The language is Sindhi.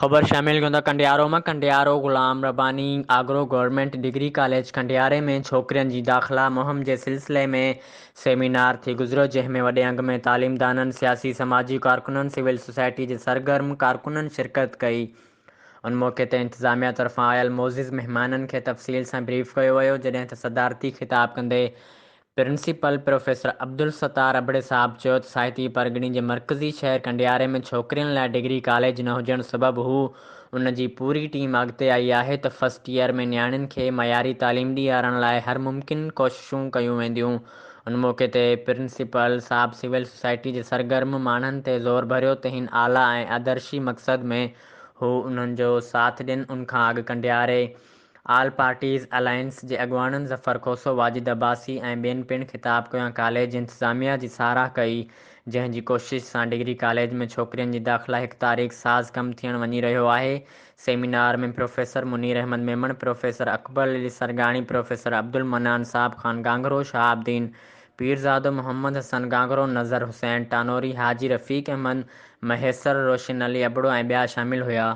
خبر شامل ڪيون ٿا ڪنڊيارو مان Kandiaro Ghulam Rabbani Agro government degree college Kandiaro ۾ ڇوڪرين جي داخلا مهم جي سلسلي ۾ سيمينار ٿي گذريو جنهن ۾ وڏي انگ ۾ تعليمدانن، سياسي سماجي ڪارڪنن، سول سوسائٽي جي سرگرم ڪارڪنن شرڪت ڪئي. ان موقعي تي انتظاميا طرفان آيل معزز مهمانن کي تفصيل سان بريف ڪيو ويو جڏهن ته صدارتي خطاب ڪندي پرنسپل پروفيسر عبدالستار ابڙي صاحب چيو ته ساهتي پرڳڻي جي مرڪزي شهر ڪنڊياري ۾ ڇوڪرين لاء ڊگري ڪاليج نه هجڻ سبب هو ان جي پوري ٽيم اڳتي آئي آهي ته فرسٽ ايئر ۾ نياڻين کي معياري تعليم ڏيارڻ لاء هر ممڪن ڪوششون ڪيون وينديون. ان موقعي تي پرنسپل صاحب سول سوسائٽي جي سرگرم ماڻهن تي زور ڀريو ته هن اعليٰ ۽ آدرشي مقصد ۾ هو انهن جو ساٿ ڏين. ان کان اڳ ڪنڊياري آل پارٽيز الائنس جي اڳواڻن ظفر کوسو، واجد عباسي ۽ ٻين پڻ خطاب ڪيو ۽ ڪاليج انتظاميا جي ساراهه ڪئي، جنهن جي ڪوشش سان ڊگري ڪاليج ۾ ڇوڪرين جي داخلا هڪ تاريخ ساز ڪم ٿيڻ وڃي رهيو آهي. Seminar ۾ professor Munir Ahmed Memon, professor Akbar Ali Sargani, professor Abdul Mannan Sahib Khan Ghanghro, Shahab Uddin Pirzado, Muhammad Hassan Ghanghro, Nazar Hussain Tanori, Haji Rafiq Ahmed Mahesar, Roshan Ali Abro ۽ ٻيا شامل هيا.